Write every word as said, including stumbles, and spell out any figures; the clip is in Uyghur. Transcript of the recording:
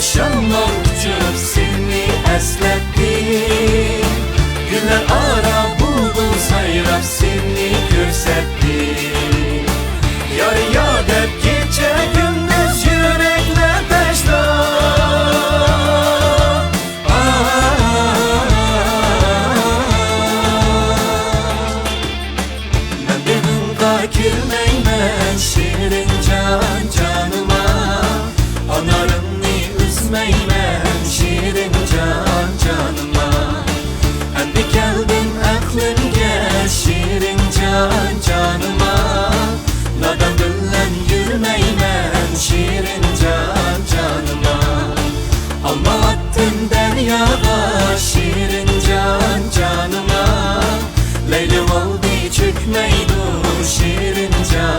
شامال ئۇچۇپ سېنى ئەسلەتتى، گۈللەر ئارا بۇلبۇل سايراپ سېنى كۆرسەتتى. يار يار دەپ كېچە كۈندۈز يۈرەكلەر تاشلاپ. مەن بېغىڭغا كىرمەيمەن شېرىن جان جانىما، ئانارىڭنى ئۈزمەيمەن شېرىن جان جانىما. ئەمدى كەلدىم ئەقلىمگە شېرىن جان جانىما، نادان بىلەن يۈرمەيمەن شېرىن جان جانىما. ئالما ئاتتىم دەرياغا شېرىن جان جانىما، لەيلىم ئالدى چۆكمەيدۇ شېرىن جان